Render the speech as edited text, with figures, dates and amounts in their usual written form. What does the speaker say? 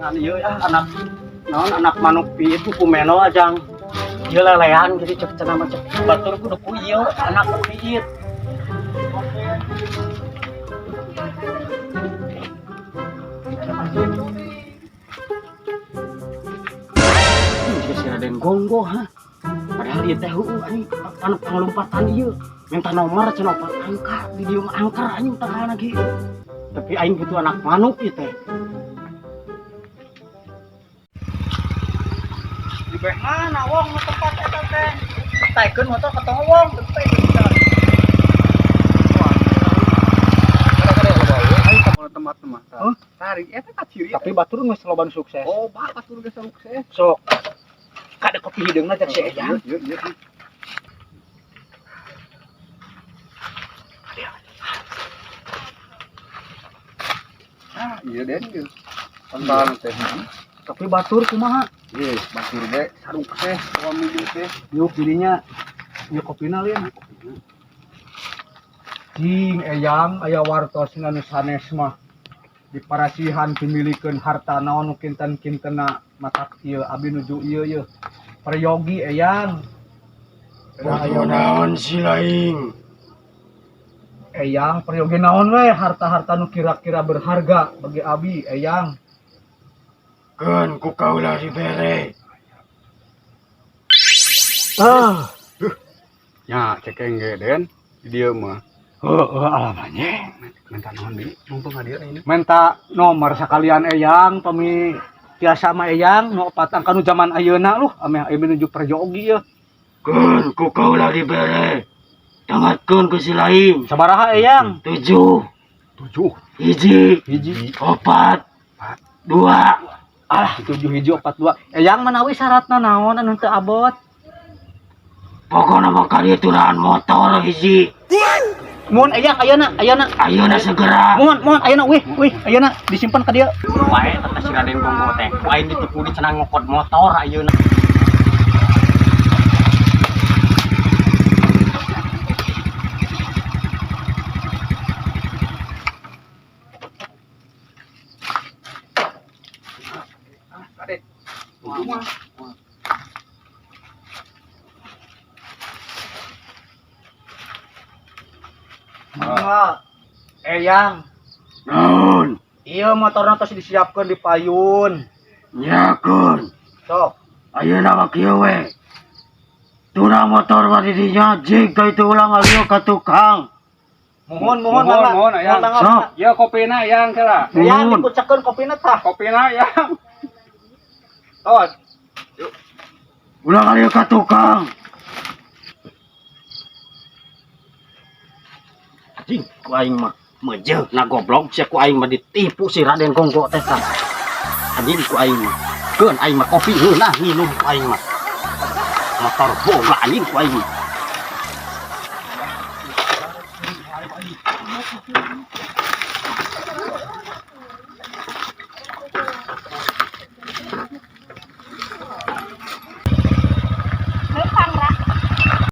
Ngan ieu ah anak naon anak manuk piit ku meno ajang. Ieu lelean gitu cek cenah mah cek batur kudu ku ieu anak piit. Jika si Raden Gonggo ha. Padahal ieu teh heueuh anjing anu panglumpatan ieu. Minta nomor cenah opat angka di dieu mah angker anjing tangkalna ge. Tapi aing butuh anak manuk ieu teh. Di beh mana wong nu tempat eta teh? Taikeun motor ketong wong teh bisa. Tempat-tempat. Huh? Tarik eta ka ciri. Tapi batur geus loba nu sukses. Oh, batur geus sukses. Sok. Kade kopi hideungna cek si Ejang. Ieu ieu. Ah, iya den ieu. Tanggal teh. Tapi batur kumaha? Iya, batur ge sukses suami ieu teh. Yuk jadinya yuk kopina lin. Jing eyang aya wartosna nu sanes mah diparasihan pimilikeun harta naon nu kinten-kintena matak ieu abi nuju ieu yeuh. Peryogi eyang. Bodoh naon si laing. Eyang peryogi naon we harta-harta nu kira-kira berharga bagi abi eyang. Keun ku kaula dibere. Ah, Ya, cekeng ge den. Di dieu mah. heueuh alamanya. Minta naon deui? Mumpung hadir ini. Minta nomor sekalian eyang pami tiasa mah eyang nu opat angka nu zaman ayeuna luh ameh aya menuju peryogi yeuh. Keun ku kaula dibere. Tangatkeun ku si laing. Sabaraha eyang? 7 7 hiji Hiji. 4 2. Ah, 7 hiji 4 2. Eyang manawi syaratna naon anu teu abot? Pokona mah kali turahan motor hiji. Mohon eyang ayeuna ayeuna. Ayeuna segera. Mohon mohon ayeuna wih wih ayeuna disimpan ka dieu. Wae eta si Raden Gonggo teh. Ku aing ditipu di cenah ngokod motor ayeuna. Kade. Tujuh mah. Mangga. Eyang, Naon? ieu motorna tos disiapkeun di payun. Nyakeun. Sok. Ayeuna mah kieu we. Turang motor mah di dinya jig ka itu ulang alio ka tukang. Mohon mohon Mohon, mangga. mohon, eyang. mangga. Sok. Ya kopina yang kela. Eyang Mohon. dikucakeun kopina tah. Kopina yang. Tos. Ulang alio ka tukang. Anjing ku aing mah meujeuh na goblok sia ku aing mah ditipu si Raden Gonggo teh tah. Anjing ku aing mah. Keun aing mah kopi heula nginum ku aing mah. Motor boga anjing ku aing mah.